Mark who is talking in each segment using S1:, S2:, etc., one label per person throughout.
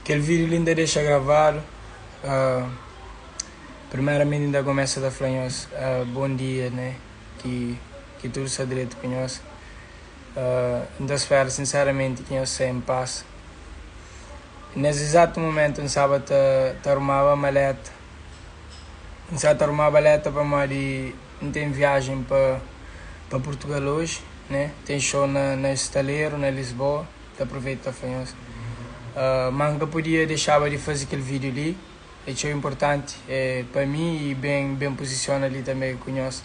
S1: Kel vídiu li N ta dexa gravadu. Primeramenti N ta kumesa ta fla nhos bon dia né, ki ki tudu sta dretu ku nhos. N ta spera sinseramenti ki nhos sta en pas. Nes izatu mumentu N staba ta ta arumaba maleta, N staba ta arumaba maleta pamodi N ten viajen pa pa Purtugal oji né, ten xou na na Estaleru na Lisboa. Ta aproveita ta fla nhos ma N ka podia dexaba di faze kel vídiu li. É txeu inportanti pa mi i ben ben puzisiona li tanbe ku nhos.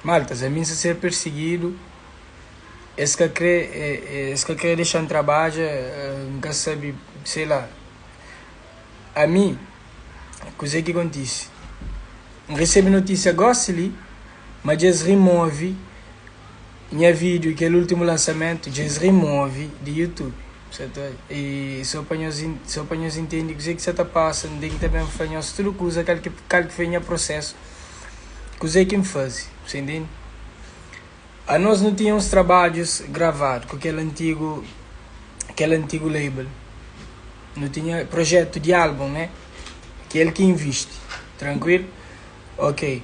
S1: Maltas, ami N sta ser pirsigidu, es ka kre es ka kre dexa-m trabadja, N ka sabe, sei la. Ami, kuzê ki kontise? N resebe notísia gósi li ma dja es rimove Nha vídeo kel último lançamento dja es remove di YouTube sa ta e so pa nhos so pa nhos intende kuzê ki sa ta pasa N ten ki ta ben fla nhos tudu kuza kal ki kal ki foi nha prosesu kuzê ki N faze sa intende anos nu tinha uns trabadjus gravadu ku kel antigu kel antigu label nu tinha projetu di álbum né ki el ki invisti trankuilu. Ok,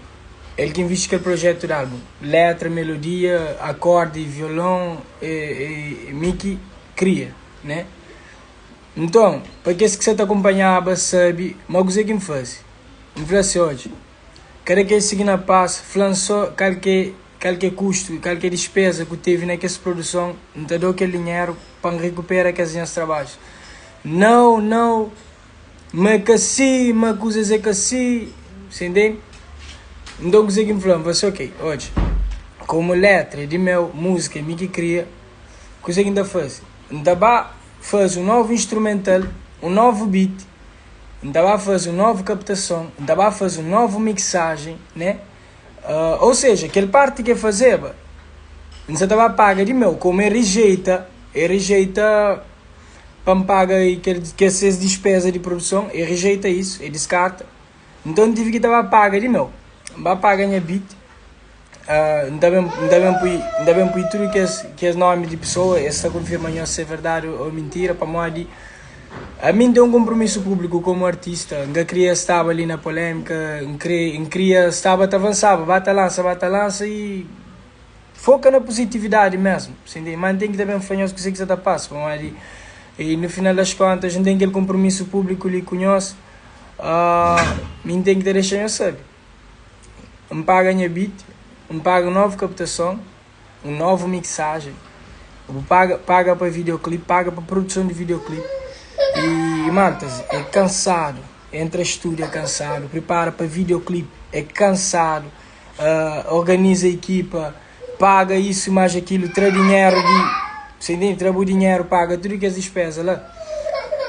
S1: el ki invisti kel projetu di album, letra, melodia, akordi, violon e mi ki kria, né? Nton, pa kes ki sa ta kunpanhaba sabe ma kuzê ki N faze. N fla si, Odja, kada kes sigi na pas, fla-m so kal ki kal ki é kustu, kal ki é dispeza ku tevi na kes produson, N ta da-u kel dinheru pa N rekupera kes nhas trabadjus. Nau, nau! Ma é ka si, ma kuzas é ka si, você entende? Nton kuzê ki N fla? N fla si, ok, odja, komu letra é di meu, múzika é mi ki kria, kuzê ki N ta faze? N ta ba faze un novu instrumental, un novu beat, N ta ba faze un novu kaptason, N ta ba faze un novu mixajen, né? Ou seja, kel parti ki el fazeba, N sa ta ba paga di meu, komu el rejeita, el rejeita. Pa N paga kel kes ses dispeza di produson, e rejeita isu, e diskarta. Nton N tive ki ta ba paga di meu. N ba paga nha beat, N ta ben N ta ben pui N ta ben pui tudu kes kes nomi di pesoa, es ta konfirma nhos si é verdadi o mintira, pamodi ami N ten un konpromisu públiku komu artista, N ka kria staba li na polémika, N kre N kria staba ta avansaba, ba ta lansa ba ta lansa i. Foka na positividadi mesmu, si ntende? Ma N ten ki ta ben fla nhos kuzê ki sa ta pasa, pamodi i no final das kontas N ten kel konpromisu públiku li ku nhos, mi N ten ki ta dexa nhos sabe. N paga nha beat, N paga un novu kaptason, un novu mixajen, bu paga paga pa videoclip, paga pa produson di videoclip i maltas é kansadu, entra stúdiu é kansadu, pripara pa videoclip é kansadu. organiza ekipa, paga isu mais akilu, tra dinheru di, você entende? Tra bu dinheru, paga tudu kes dispeza la,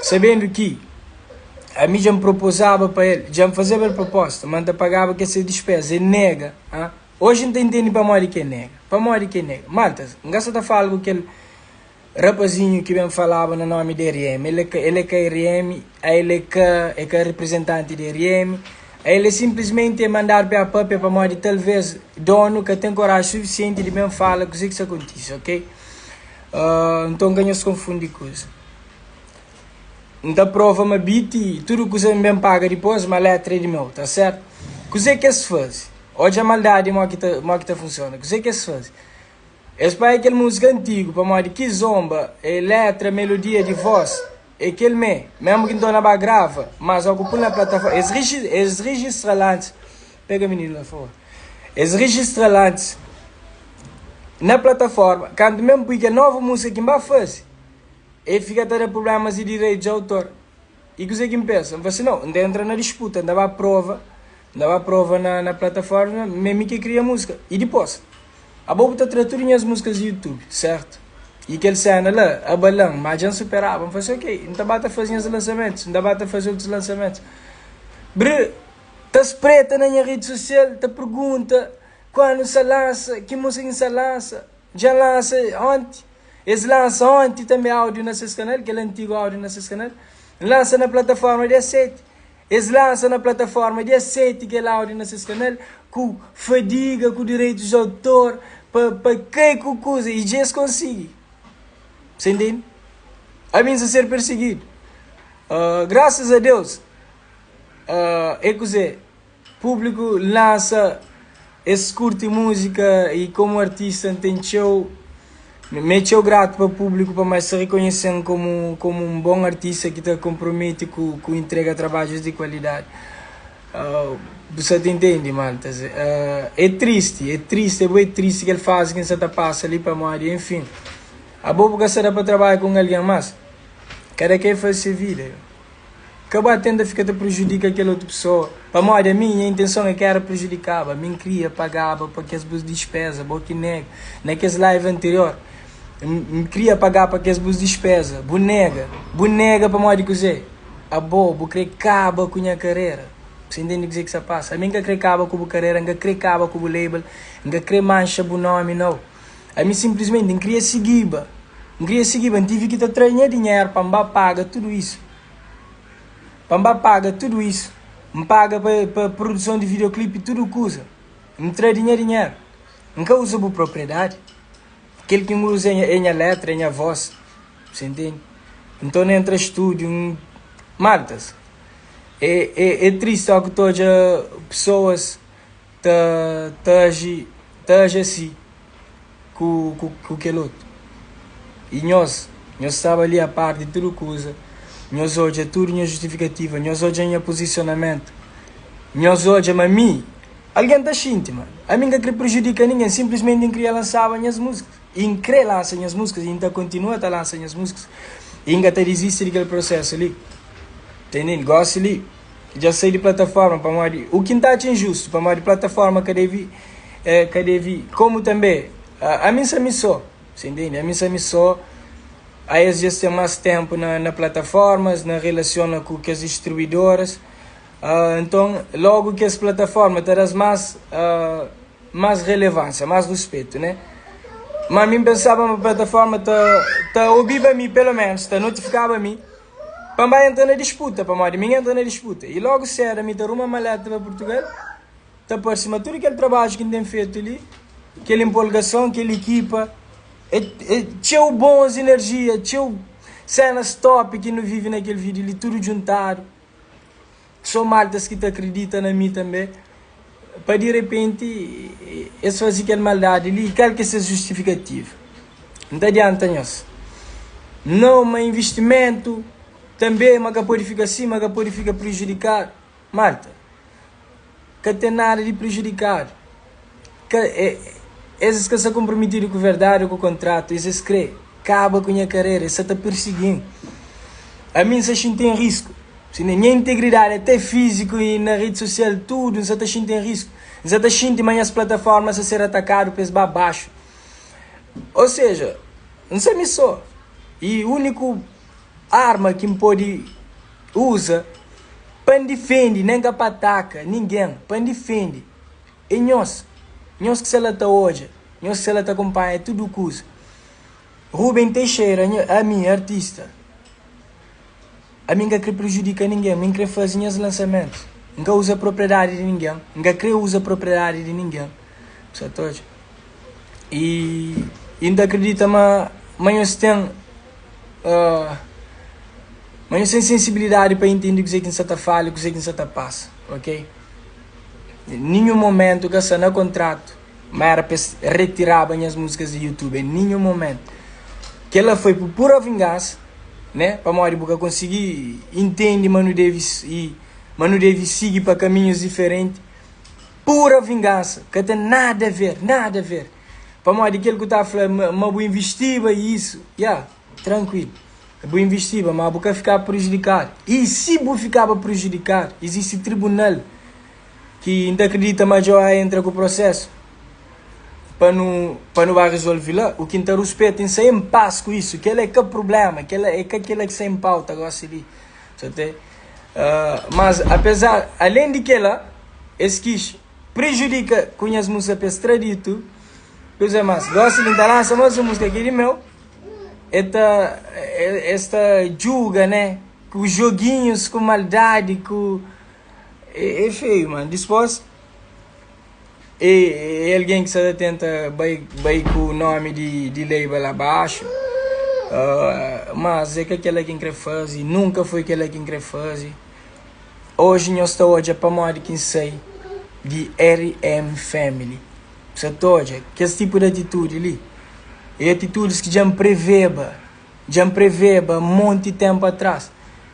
S1: sabendu ki ami dja N propozaba pa el, dja N fazeba el proposta ma N ta pagaba kes se dispeza, el nega, ha? Oji N ta intende pamodi ki el nega, pamodi ki el nega. Maltas, N ka sa ta fala ku kel Rapazinhu ki ben falaba na nomi di RM, el é ka, el é ka RM, a el é ka, é ka reprezentanti di RM, a el é sinplismenti é mandadu pa papia pamodi talvez donu ka ten koraji sufisienti di ben fala kuze ki sta kontise, ok? Nton ka nhos konfundi kuza. N ta prova ma beat i tudu kuza N ben paga dipôs, ma letra é di meu, ta sertu? Kuze ki es faze? Odja maldadi mo ki ta, mo ki ta funsiona. Kuze ki es faze? Es pai é kel múzika antigu pamodi kizomba é letra, melodia di voz é kel mé, mesmu ki ntona ba grava, mas ó ku pul na plataforma es es rijistral antis, pega mininu la favor, es rijistral antis na plataforma, kantu mesmu pui kel novu múzika ki N ba faze, e fika ta da prublemas di direitus di autor. I kuzê ki N pensa? N fla si, nau, N ta entra na disputa, N ta ba prova, N ta ba prova na na plataforma ma é mi ki kria múzika. I dipôs, abo bu ta tra tudu nhas múzikas di YouTube, sértu? I kel séna la abala-m, má dja N superaba. N fla si, ok, N ta ba ta faze nhas lansamentus, N ta ba ta faze otus lansamentus. Bri ta spreta na nha redi sosial, ta pergunta, Kuandu N sa lansa? Ki múzika ki N sa lansa? Dja N lansa onti. Es lansa onti tanbe audio na ses kanal, kel antigu audio na ses kanal. N lansa na plataforma dia 7. Es lansa na plataforma dia 7 kel audio na ses kanal ku fadiga, ku direitus di autor, pa pa kai ku kuza i dja es konsigi. Você entende? Ami N sta ser persigidu. Grasas a Deus, é kuzê, públiku lansa, es kurti múzika i komu artista N ten txeu, mi é txeu gratu pa públiku pamodi es ta rekonhese-m komu komu un bon artista ki ta konpromete ku ku intrega trabadjus di kualidadi. Bu sa ta intende, malta? É tristi, é tristi, é bué tristi kel fazi ki N sa ta pasa li pamodi, enfin, abo bu ka sa da pa trabadja ku un algen mas. Kada ken faze se vida. Ka ba tenta fika ta prujudika kel otu pesoa. Pamodi ami, nha intenson é ka éra prujudikaba. Ami N kria pagaba pa kes bus dispéza, bo ki nega. Na kes live anterior, N kria paga pa kes bus dispéza. Bu nega. Bu nega pamodi kuzê? Abo, bu krê kaba ku nha karera. Bu sa intende kuzê ki sta pasa? Ami N ka krê kaba ku bu karera, N ka krê kaba ku bu label, N ka krê manxa bu nómi, nau. Ami sinplismenti N kria sigiba. N kria sigiba. N tive ki ta tra nha dinheru pa N ba paga tudu isu. Pa N ba paga tudu isu. N paga pa pa produson di videoclip, tudu kuza. N tra di nha dinheru. N ka uza bu propriedadi. Kel ki N uza é nha letra, é nha vós. Você entende? Nton N entra stúdiu, N. Maltas, é é é tristi óki ta odja pesoas. ta ta aji ta aji asi ku ku ku kel otu i nhos nhos staba li a par di tudu kuza nhos odja tudu nha justifikativa nhos odja nha puzisionamentu nhos odja ma mi algen ta xinti ma ami N ka kre prejudika ningen sinplismenti N kria lansaba nhas múzikas i N kre lansa nhas múzikas i N ta kontinua ta lansa nhas múzikas i N ka ta dizisti di kel prosesu li ta intende gosi li. Dja sai di plataforma pamodi u ki nta atxa injustu pamodi plataforma ka devi ka devi komu tanbe ami nsa mi so sa intende ami nsa mi so a es dja ten mas tempu na na plataformas na relasiona ku kes distribuidoras nton logu kes plataforma ta das mas mas relevansia mas ruspetu ne ma ami npensaba ma plataforma ta ta obiba mi pelo menus ta notifikaba mi. Pa N ba entra na disputa, pamodi mi N entra na disputa. I logu sedu mi ta ruma maleta pa Purtugal, ta parse ma tudu kel trabadju ki N ten fetu li, kel inpolgason, kel ikipa, é é txeu bons inerjia, txeu senas top ki nu vive na kel vídiu li, tudu djuntadu. So maltas ki ta akridita na mi tanbe, pa di repenti es faze kel maldadi li, kal ki é ses justifikativa? N ta adianta nhos, nau ma investimentu tanbe ma ka pode fika si, ma ka pode fika prejudikadu. Malta, ka ten nada di prejudikadu. Ka, e, es ka sta konprometidu ku verdadi ô ku kontratu. Es es krê kaba ku nha karera, es sa ta pirsigi-m. Ami N sa xinti en risku. Si na nha integridadi até fíziku i na redi sosial tudu N sa ta xinti en risku. N sa ta xinti ma nhas plataforma sa ser atakadu pa es ba baxu. Ô seja, N sa mi sô i úniku arma ki N pode uza pa N difende, nen ka pa ataka ningen, pa N difende é nhos. Nhos ki sta la ta odja, nhos ki sta la ta kunpanha tudu kuza. Ruben Teixeira, ami, artista. Ami N ka kre prejudika ningen, mi N kre faze nhas lansamentus. N ka uza propriedadi di ningen, N ka kre uza propriedadi di ningen. Bu sa ta odja? I i N ta akredita ma ma nhos ten ma nhos ten sensibilidadi pa intende kuzê ki N sa ta fala i kuzê ki N sa ta pasa, ok? Ninhun momentu ka sta na kontratu ma éra pa es retiraba nhas múzikas di YouTube, en ninhun momentu. Kel-la foi por pura vingansa, né? Pamodi bu ka konsigi intende ma nu debe i ma nu debe sigi pa kaminhus diferenti. Pura vingansa, ka ten nada a ver, nada a ver. Pamodi kel ku ta fla ma, ma bu investiba i isu, ya, trankuilu. Bu investiba, ma bu ka fikaba prejudikadu. I si bu fikaba prejudikadu, izisti tribunal ki N ta kridita ma dja entra ku prosesu pa nu pa nu ba rizolvi la. U ki N ta ruspeta i N sta en pas ku isu. Kel-la é ka prubléma, kel-la é ka kel-la ki sta en pauta gosi li. Sa te Mas apezar, alén di kel-la, es kis prejudika ku nhas múzika pa es tra di YouTube. Kuzê más? Gosi li N ta lansa más un múzika ki di meu. E ta es ta djuga, né? Ku joginhus, ku maldadi, ku É feio man. Dispos é, é alguém ki sa ta tenta bai, bai ku nomi di, di label abaixo. Mas é ka kela ki N kre faze, nunka foi kela ki N kre faze. Oji nhos ta odja pamodi ki N sai di RM Family. Sa ta odja kes tipu di atitudi li é atitudis ki dja N preveba, dja N preveba monti ténpu atras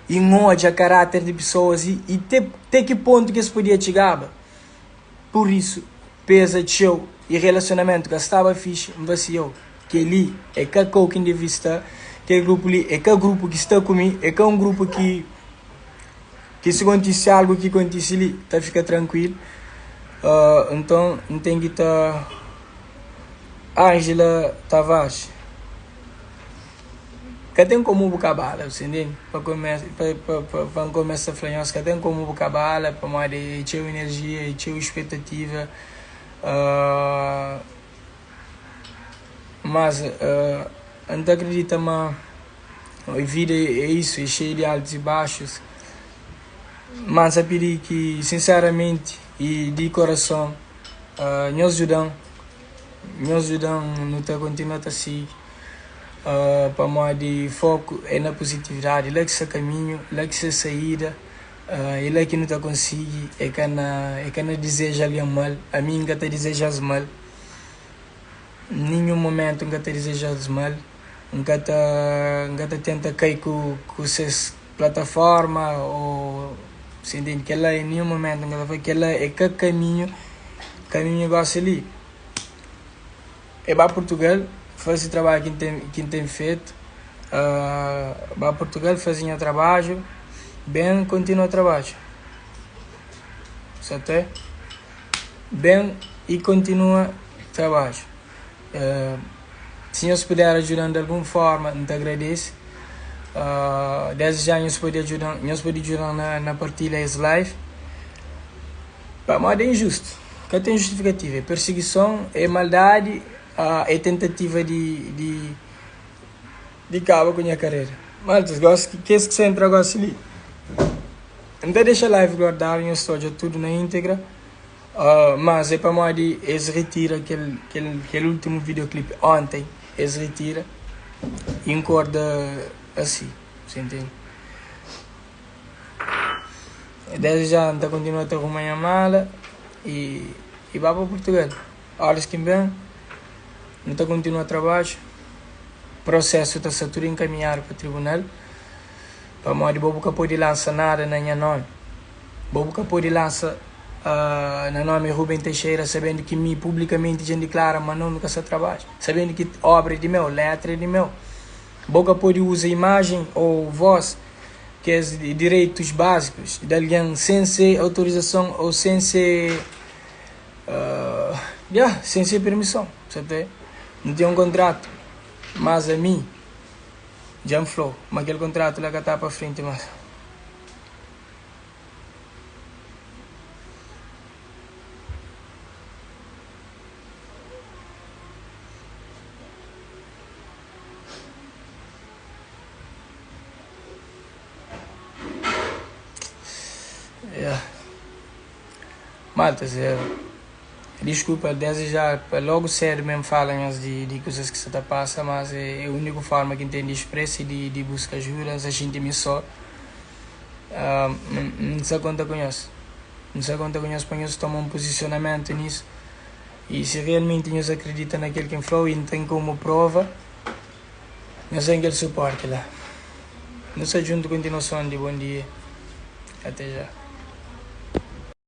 S1: i N odja karáter di pesoas i te ki pontu ki es podia txigaba. Pur isu, peza txeu i relasionamentu ka staba fixi, N fla si, Yo, kel-li é ka kau ki N devia sta, kel grupu li é ka grupu ki sta ku mi, é ka un grupu ki ki si kontise algu ki kontise li, ta fika trankuilu. Nton, N ten ki ta Angela Tavares. Ka ten komu bu ka bala, bu sa ntende? Pa kumesa, pa, pa, pa, pa N kumesa fla nhos, ka ten komu bu ka bala, pamodi é txeu inerjia, é txeu expectativa. Mas N ta akredita ma vida é isu, é xeiu di altus i baxus. Ma N sa pidi ki, sinseramenti i di korason, nhos djuda-m. Nhos djuda-m nu ta kontinua ta sigi pamodi foku é na puzitividadi, la ki sta kaminhu, la ki sta saída, é la ki nu ta konsigi, é ka na é ka na dizeja algen mal, ami N ka ta dizeja-s mal, ninhun momentu N ka ta dizeja-s mal, N ka ta N ka ta tenta kai ku ku ses plataforma ô si ntende kel-la en ninhun momentu N ka ta fla kel-la é ka kaminhu, kaminhu gosi li. É ba Portugal faze trabadju ki N ten ki N ten fetu Ba Portugal faze nha trabadju Ben kontinua trabadju Sa ta Ben i kontinua trabadju Si nhos puder ajuda-m di algun forma N ta agradese Desdi ja nhos pode ajuda-m nhos pode djuda-m na partilha es live. Pamodi é injustu, ka ten justifikativa, é persigison, é maldadi, é tentativa di di di kaba ku nha karera. Maltas, gosi ki kes ki sa entra gosi li, N ta dexa live guardadu, nhos ta odja tudu na íntegra, mas é pamodi es retira kel kel kel últimu videoclip ontem, es retira i N korda asi, sa intende? Desdi ja N ta kontinua ta ruma nha mala i i ba pa Purtugal. Óras ki N ben, N ta kontinua trabadju. Prosesu ta sta tudu enkaminhadu pa tribunal, pamodi bo bu ka pode lansa nada na nha nómi. Bo bu ka pode lansa na nómi Ruben Teixeira sabendu ki mi publikamenti dja N diklara ma nómi ka sta trabadja, sabendu ki óbra é di meu, létra é di meu. Bo ka pode uza imajen ô vós kes direitus básikus di algen sen se autorizason ô sen se ya, sen se permison. Sa ta Nu ten un kontratu, mas ami dja N fla-u ma kel kontratu la ka ta pa frenti más. Yeah. Maltas, eh, desculpa desde já pa logo cedo mesmo fala nhos di, di kuzas ki sa ta passa, mas é, é único forma ki N ten di expressa e di, di busca ajuda, N sa xinti mi só. Uh, N sa conta ku nhos. N sa conta ku nhos pa nhos toma um posicionamento nisso. E si realmente nhos acredita na kel ki N fla-u i N ten como prova, nhos ten kel suporte la. Nu sta djuntu kontinuason di bon dia. Até já.